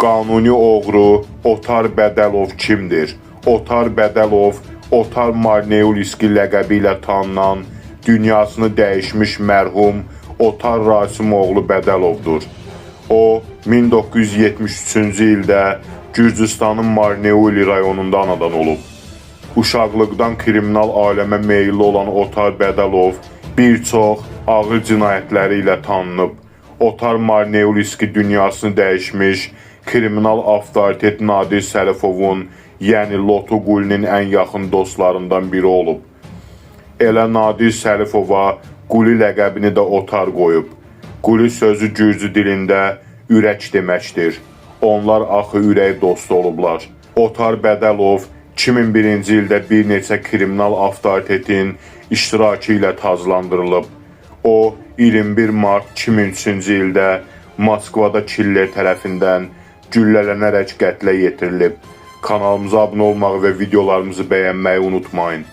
Qanuni oğru Otar Bədəlov kimdir? Otar Bədəlov, Otar Marneuliski ləqəbi ilə tanınan, dünyasını dəyişmiş mərhum Otar Rasimoğlu Bədəlovdur. O 1973-cü ildə Gürcüstanın Marneuli rayonunda anadan olub. Uşaqlıqdan kriminal aləmə meyilli olan Otar Bədəlov bir çox ağır cinayətləri ilə tanınıb. Otar Marneuliski dünyasını dəyişmiş kriminal avtoritet Nadir Sərifovun, yəni Lotu Qulinin ən yaxın dostlarından biri olub. Elə Nadir Sərifova Quli ləqəbini də Otar qoyub. Quli sözü gürcü dilində ürək deməkdir. Onlar axı ürək dostu olublar. Otar Bədəlov 2001-ci ildə bir neçə kriminal avtoritetin iştirakı ilə taclandırılıb. O 21 mart 2003-cü ildə Moskvada killer tərəfindən güllələnərək qətlə yetirilib. Kanalımıza abunə olmağı və videolarımızı bəyənməyi unutmayın.